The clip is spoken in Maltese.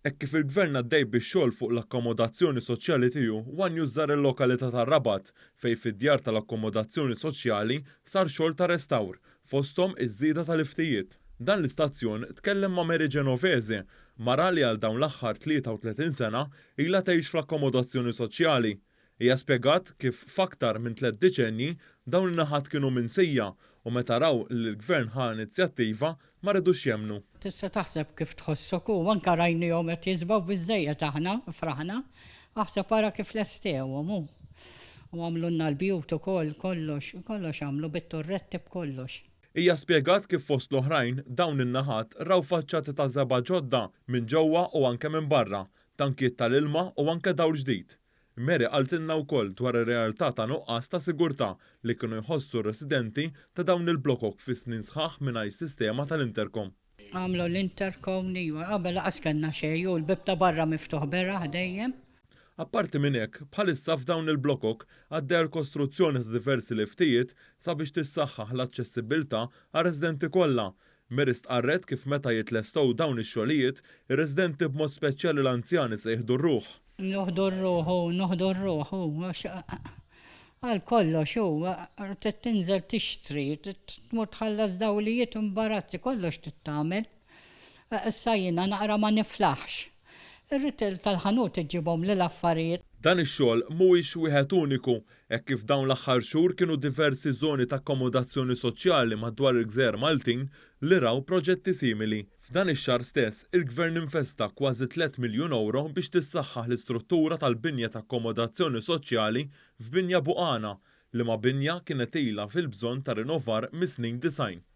Hekk kif il-Gvern għaddej bix-xogħol fuq l-akkomodazzjoni soċjali tiegħu, one News żar il-lokalità tar-Rabat fejn fid-djar tal-akkomodazzjoni soċjali sar xogħol ta' restawr, fosthom iż-żieda ta' liftijiet. Dan l-istazzjon tkellem ma' Mary Genovese, mara li għal dawn l-aħħar 33 sena ilha tgħix fl-akkomodazzjoni soċjali. Hija spjegat kif f'aktar minn tlett diċenji dawn in-naħat kienu minsija u meta raw li l-Gvern ħa inizjattiva ma ridux jemmnu. Tista' taħseb kif tħossok u anke rajnihom qed jiżbgħu biżżejjed aħna fraħna. Aħseb ara kif lestewhom hu. U għamlulna l-bjut ukoll kollox, kollox għamlu bit-turretti b'kollox. Hija spjegat kif fost l-oħrajn dawn in-naħat raw faċċati ta' żebgħa ġodda minn ġewwa u anke minn barra, tankijiet tal-ilma u anke dawl ġdid. Mary qaltilna wkoll dwar ir-realtà ta' nuqqas ta' sigurtà li kienu jħossu r-residenti ta' dawn il-blokok fi snin sħaħ mingħajr sistema tal-intercom. Għamlu l-intercom, iva, qabel lanqas kellna xejn u l-bieb ta' barra miftuħ beraħ dejjem. Apparti minn hekk, bħalissa f'dawn il-blokok għaddejja l-kostruzzjoni ta' diversi liftijiet sabiex tissaħħaħ l-aċċessibbiltà għar-residenti kollha. Mary stqarret kif meta jitlestew dawn ix-xogħlijiet, ir-residenti b'mod speċjali l-anzjani se jieħdu r-ruħ. Noħdu r-ruħ hu, noħdu r-ruħ hu, għax għal kollox hu, trid tinżel tixtri, trid tmur tħallas dawlijiet u imbarazzi, kollox trid tagħmel. Issa jiena naqra ma niflaħx. Irrid tal-ħanut iġġibhomli l-affarijiet. Dan ix-xogħol mhuwiex wieħed uniku, hekk kif dawn l-aħħar xhur kienu diversi żoni ta' akkomodazzjoni soċjali madwar il-gżejjer Maltin li raw proġetti simili. F'dan ix-xahar stess, il-Gvern investa kważi tlett miljun ewro biex tissaħħaħ l-istruttura tal-binja ta' akkomodazzjoni soċjali f'Binja Buqana, liema binja kienet ilha fil-bżonn ta' rinnovar mis-snin 90.